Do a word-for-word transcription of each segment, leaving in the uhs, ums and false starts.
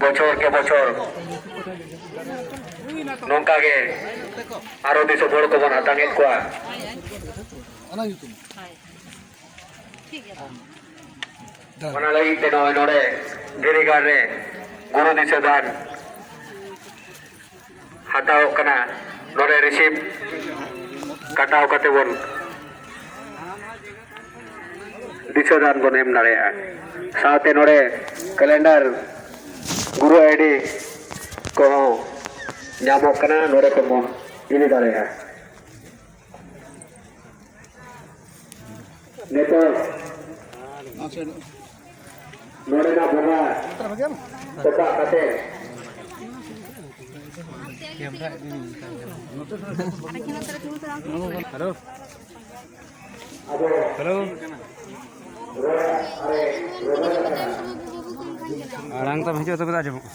ᱵᱚᱪᱷᱚᱨ ᱠᱮ ᱵᱚᱪᱷᱚᱨ ᱱᱚᱝᱠᱟ ᱜᱮ ᱟᱨᱚ ᱫᱤᱥᱚᱢ ᱦᱚᱲ ᱠᱚᱵᱚᱱ ᱟᱛᱟᱝ ᱮᱫ ᱠᱚᱣᱟ᱾ ᱚᱱᱟ ᱞᱟᱹᱜᱤᱫ ᱛᱮ ᱱᱚᱜᱼᱚᱭ ᱱᱚᱰᱮ ᱫᱷᱤᱨᱤᱜᱟᱲ ᱨᱮ ᱜᱩᱨᱩ ᱫᱤᱥᱟᱹ ᱫᱟᱱ ᱦᱟᱛᱟᱣᱚᱜ ᱠᱟᱱᱟ᱾ ᱱᱚᱰᱮ ᱨᱤᱥᱤᱯᱴ ᱠᱟᱴᱟᱣ ᱠᱟᱛᱮ ᱵᱚᱱ ᱫᱤᱥᱟᱹ ᱫᱟᱱ ᱵᱚᱱ ᱮᱢ ᱫᱟᱲᱮᱭᱟᱜᱼᱟ᱾ ᱥᱟᱶᱛᱮ ᱱᱚᱰᱮ ᱠᱮᱞᱮᱱᱰᱟᱨ, ᱜᱩᱨᱩ ᱟᱭᱰᱤ ᱠᱚᱦᱚᱸ ᱧᱟᱢᱚᱜ ᱠᱟᱱᱟ, ᱱᱚᱰᱮ ᱠᱷᱚᱱ ᱵᱚᱱ ᱤᱫᱤ ᱫᱟᱲᱮᱭᱟᱜᱼᱟ᱾ ᱱᱤᱛᱚᱜ ᱱᱚᱰᱮᱱᱟᱜ ᱵᱚᱸᱜᱟ ᱛᱚᱯᱟᱜ ᱠᱟᱛᱮ ᱟᱵᱚ ᱦᱮᱞᱳ᱾ ᱟᱲᱟᱝ ᱛᱟᱢ ᱦᱤᱡᱩᱜᱼᱟ, ᱛᱚᱵᱮ ᱫᱚ ᱟᱸᱡᱚᱢᱚᱜᱼᱟ᱾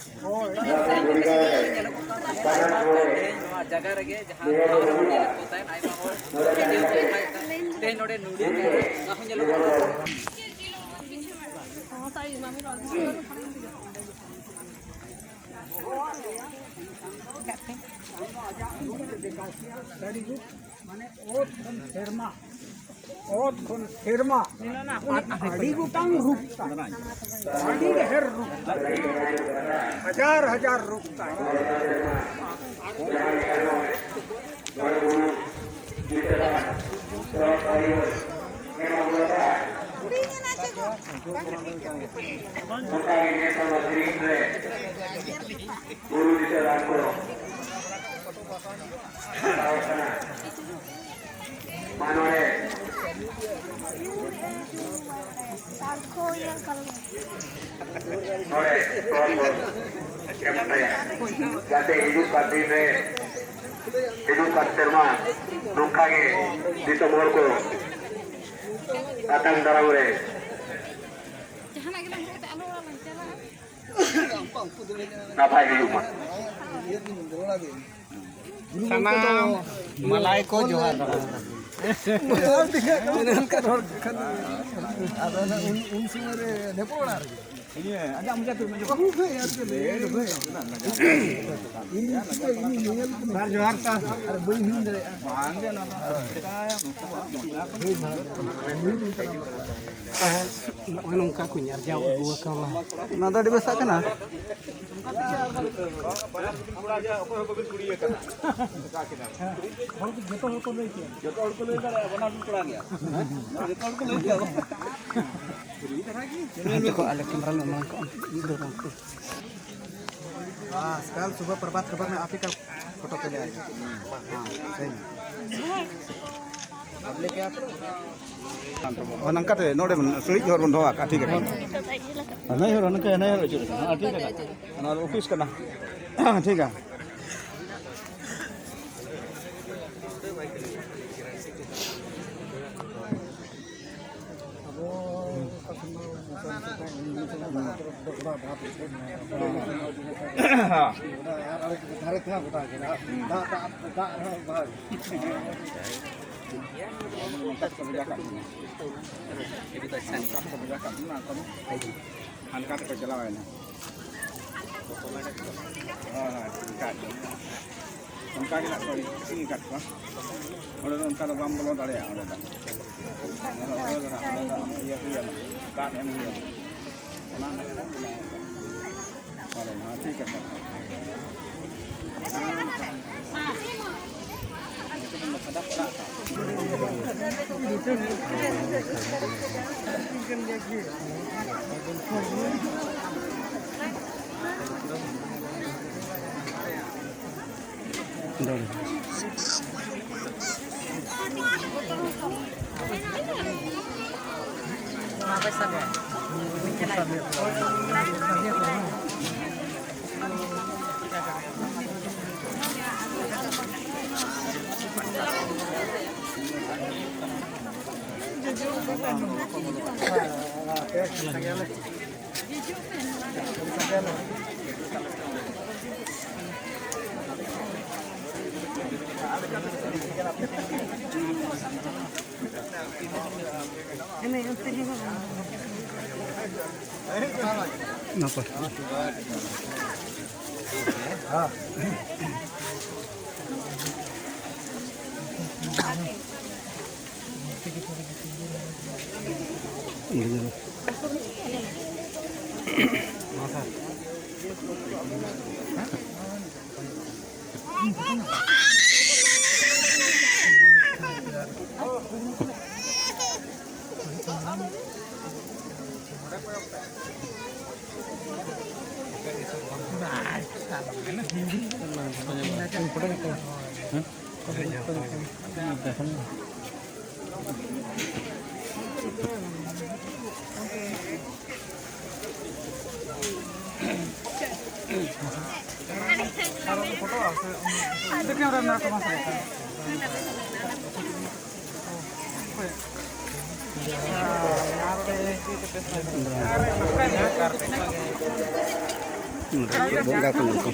ᱱᱚᱣᱟ ᱡᱟᱭᱜᱟ ᱨᱮᱜᱮ ᱡᱟᱦᱟᱸ ᱧᱮᱞᱚᱜ ᱠᱚ ᱛᱟᱦᱮᱸᱱ ᱟᱭᱢᱟ ᱦᱚᱲ, ᱛᱮᱦᱮᱧ ᱱᱚᱰᱮ ᱱᱩᱰᱤ ᱚᱱᱟ ᱦᱚᱸ ᱧᱮᱞᱚᱜ ᱠᱟᱱᱟ᱾ ᱢᱟᱱᱮ ᱚᱛ ᱠᱷᱚᱱ ᱥᱮᱨᱢᱟ, ᱚᱛ ᱠᱷᱚᱱ ᱥᱮᱨᱢᱟ, ᱟᱹᱰᱤ ᱜᱚᱴᱟᱝ ᱨᱩᱯ ᱛᱟᱭ, ᱟᱹᱰᱤ ᱰᱷᱮᱨ ᱨᱩᱯ ᱛᱟᱭ, ᱦᱟᱡᱟᱨ ᱦᱟᱡᱟᱨ ᱨᱩᱯ ᱛᱟᱭ᱾ ᱚᱱᱠᱟ ᱜᱮ ᱱᱮᱥ ᱦᱚᱸ ᱥᱮᱨᱮᱧ ᱨᱮ ᱜᱩᱨᱩ ᱫᱤᱥᱟᱹ ᱨᱟᱢ ᱠᱚ ᱢᱟ ᱱᱚᱰᱮ ᱱᱚᱰᱮ ᱠᱚᱞ ᱵᱚᱱ ᱮᱢ ᱛᱟᱭᱟ, ᱡᱟᱛᱮ ᱦᱤᱡᱩᱜ ᱠᱟᱱ ᱫᱤᱱ ᱨᱮ, ᱦᱤᱡᱩᱜ ᱠᱟᱱ ᱥᱮᱨᱢᱟ ᱱᱚᱝᱠᱟ ᱜᱮ ᱫᱤᱥᱚᱢ ᱦᱚᱲ ᱠᱚ ᱟᱛᱟᱝ ᱫᱟᱨᱟᱢ ᱨᱮ ᱱᱟᱯᱟᱭ ᱦᱩᱭᱩᱜ ᱢᱟ᱾ ᱥᱟᱱᱟᱢ ᱢᱟᱞᱟᱭ ᱠᱚ ᱡᱚᱦᱟᱨ᱾ ᱟᱫᱚ ᱚᱱᱟ ᱩᱱ, ᱩᱱ ᱥᱚᱢᱚᱭ ᱨᱮ ᱱᱮᱯᱚᱲ ᱚᱲᱟᱜ ᱨᱮᱜᱮ᱾ ᱥᱟᱨ, ᱡᱚᱦᱟᱨ ᱥᱟᱨ᱾ ᱟᱨ ᱵᱟᱹᱧ ᱦᱤᱲᱤᱧ ᱫᱟᱲᱮᱭᱟᱜᱼᱟ᱾ ᱱᱚᱜᱼᱚᱭ ᱱᱚᱝᱠᱟ ᱠᱚᱧ ᱟᱨᱡᱟᱣ ᱟᱹᱜᱩ ᱟᱠᱟᱫᱟ᱾ ᱚᱱᱟ ᱫᱚ ᱟᱹᱰᱤ ᱵᱮᱥᱟᱜ ᱠᱟᱱᱟ᱾ ᱦᱚᱲ ᱠᱚ, ᱡᱚᱛᱚ ᱦᱚᱲ ᱠᱚ ᱞᱟᱹᱭ ᱠᱮᱭᱟ᱾ ᱡᱚᱛᱚ ᱦᱚᱲ ᱠᱚ ᱞᱟᱹᱭ ᱫᱟᱲᱮᱭᱟᱜᱼᱟ, ᱵᱟᱱᱟᱨ ᱠᱚᱲᱟ ᱜᱮᱭᱟ᱾ ᱡᱚᱛᱚ ᱦᱚᱲ ᱠᱚ ᱞᱟᱹᱭ ᱠᱮᱭᱟ᱾ ᱦᱟᱱᱛᱮ ᱠᱷᱚᱱ ᱟᱞᱮ ᱠᱮᱢᱨᱟ ᱞᱮ ᱮᱢᱟᱢ ᱠᱟᱜᱼᱟ᱾ ᱵᱟᱥ, ᱠᱟᱞ ᱥᱩᱵᱷᱟ ᱯᱨᱚᱵᱷᱟᱛ ᱠᱷᱚᱵᱚᱨ ᱢᱮ ᱟᱯᱮ ᱠᱟ ᱯᱷᱳᱴᱳ ᱯᱮ ᱞᱮ ᱟᱭᱟ᱾ ᱦᱮᱸ, ᱥᱟᱹᱦᱤ ᱢᱮ᱾ ᱚ, ᱱᱚᱝᱠᱟᱛᱮ ᱱᱚᱰᱮ ᱵᱚᱱ ᱥᱤᱲᱤᱡ ᱦᱚᱨ ᱵᱚᱱ ᱫᱚᱦᱚ ᱟᱠᱟᱫᱼᱟ, ᱴᱷᱤᱠ ᱟᱪᱷᱮ᱾ ᱱᱟᱹᱭ ᱦᱚᱨ, ᱱᱚᱝᱠᱟ ᱱᱟᱹᱭ ᱦᱚᱨ ᱟᱹᱪᱩᱨ ᱟᱠᱟᱱᱟ᱾ ᱦᱮᱸ, ᱴᱷᱤᱠ ᱟᱪᱷᱮ᱾ ᱚᱱᱟ ᱚᱯᱷᱤᱥ ᱠᱟᱱᱟ᱾ ᱴᱷᱤᱠ ᱜᱮᱭᱟ᱾ ᱦᱟᱱᱠᱟ ᱛᱮᱠᱚ ᱪᱟᱞᱟᱣᱮᱱᱟ᱾ ᱦᱳᱭ, ᱦᱳᱭ, ᱚᱱᱠᱟ ᱜᱮ᱾ ᱚᱱᱠᱟ ᱜᱮ ᱱᱟᱜ ᱠᱚ ᱤᱥᱤᱱ ᱟᱠᱟᱫ ᱠᱚᱣᱟ᱾ ᱚᱸᱰᱮ ᱫᱚ ᱚᱱᱠᱟ ᱫᱚ ᱵᱟᱢ ᱵᱚᱞᱚ ᱫᱟᱲᱮᱭᱟᱜᱼᱟ᱾ ᱚᱸᱰᱮ ᱫᱚ, ᱚᱸᱰᱮ ᱫᱚ, ᱚᱸᱰᱮ ᱫᱚ ᱤᱭᱟᱹ ᱦᱩᱭ ᱟᱢᱟ, ᱫᱟᱜ ᱮᱢ ᱦᱩᱭ ᱟᱢᱟ᱾ ᱚᱱᱟ ᱨᱮᱱᱟᱜ ᱠᱟᱱᱟ᱾ ᱚᱸᱰᱮ ᱦᱚᱸ ᱴᱷᱤᱠ ᱟᱪᱷᱮ᱾ ᱱᱟᱯᱟᱭ᱾ ᱵᱚᱸᱜᱟ ᱠᱚ ᱧᱮᱞ ᱠᱚ᱾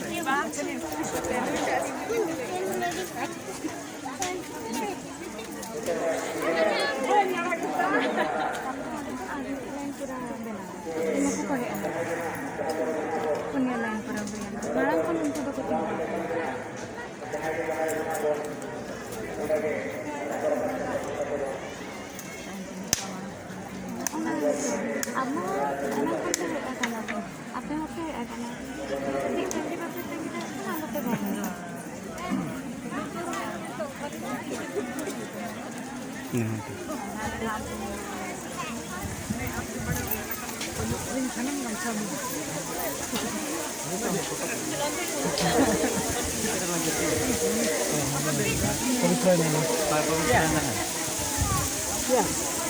ᱯᱩᱱᱭᱟᱹ ᱞᱟᱭᱤᱱ ᱠᱚᱨᱮ ᱦᱩᱭᱮᱱᱟ᱾ ᱢᱟᱲᱟᱝ ᱠᱷᱚᱱ ᱩᱱᱠᱩ ᱫᱚᱠᱚ ᱛᱤᱸᱜᱩ ᱟᱠᱟᱱᱟ᱾ ᱚᱱᱟ ᱟᱵᱚ ᱚᱱᱟ ᱠᱷᱚᱱ ᱫᱚ ᱦᱮᱡ ᱟᱠᱟᱱᱟ ᱠᱚ᱾ ᱟᱯᱮ ᱦᱚᱸᱯᱮ ᱦᱮᱡ ᱟᱠᱟᱱᱟ᱾ ᱪᱮᱫ ᱛᱟᱺᱜᱤ ᱵᱟᱯᱮ ᱛᱟᱺᱜᱤ ᱫᱟᱲᱮᱭᱟᱜ ᱠᱟᱱᱟ, ᱟᱞᱚᱯᱮ ᱵᱚᱱᱫᱚᱭᱟ᱾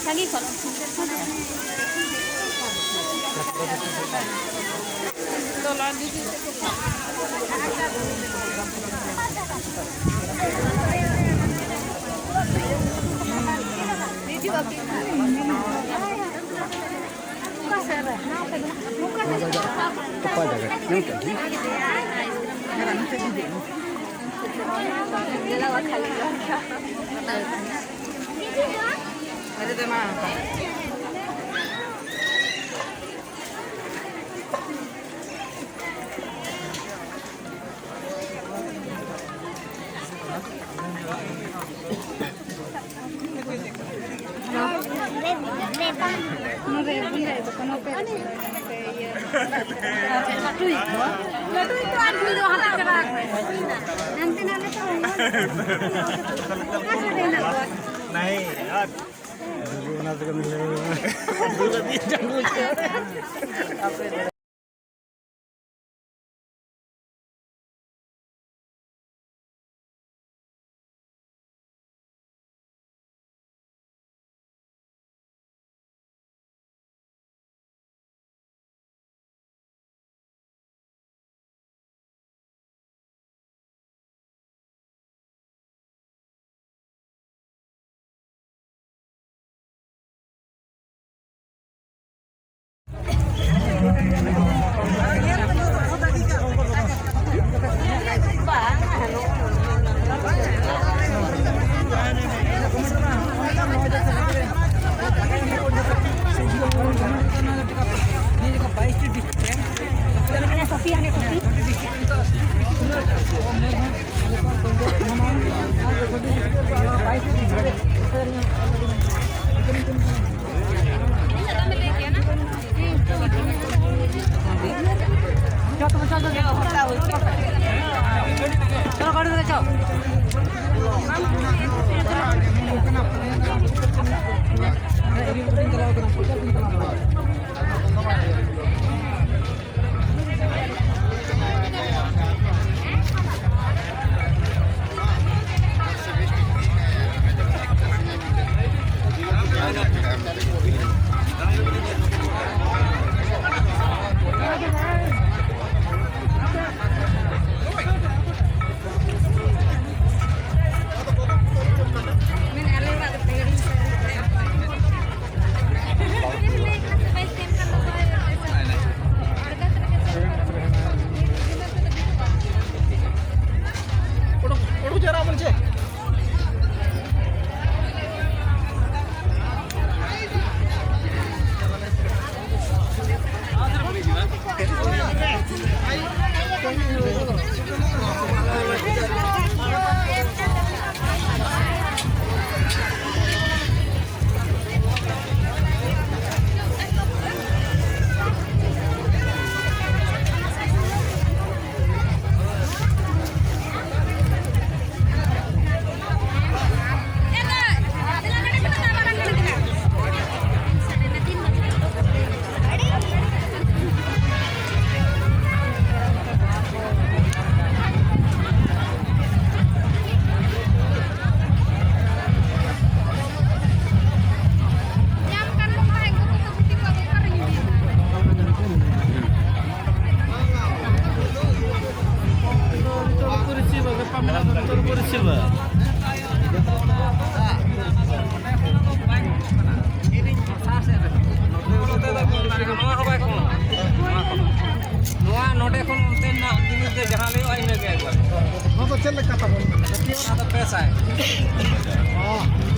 ᱥᱟᱺᱜᱤᱧ ᱠᱷᱚᱱ᱾ ᱚᱠᱟ ᱡᱟᱭᱜᱟ? ᱧᱮᱞ ᱠᱮᱫ ᱜᱮ᱾ ᱞᱟᱹᱴᱩᱭᱤᱡ ᱫᱚ, ᱞᱟᱹᱴᱩᱭᱤᱡ ᱫᱚ ᱟᱨ ᱱᱩᱭ ᱫᱚ ᱦᱟᱱᱛᱮ ᱪᱟᱞᱟᱣ ᱟᱠᱟᱱᱟᱭ᱾ ᱦᱟᱱᱛᱮ ᱱᱟᱛᱮ ᱛᱚ ᱚᱠᱟ ᱥᱮᱫ ᱨᱮ ᱦᱮᱱᱟᱜ ᱠᱚᱣᱟ? ᱱᱟᱭ, ᱟᱨ ᱚᱱᱟ ᱛᱮᱜᱮ ᱢᱤᱞᱟᱹᱣ᱾ ᱪᱮᱫ ᱞᱮᱠᱟ ᱛᱟᱵᱚᱱ? ᱚᱱᱟ ᱫᱚ ᱯᱮ ᱥᱟᱭ᱾ ᱚ᱾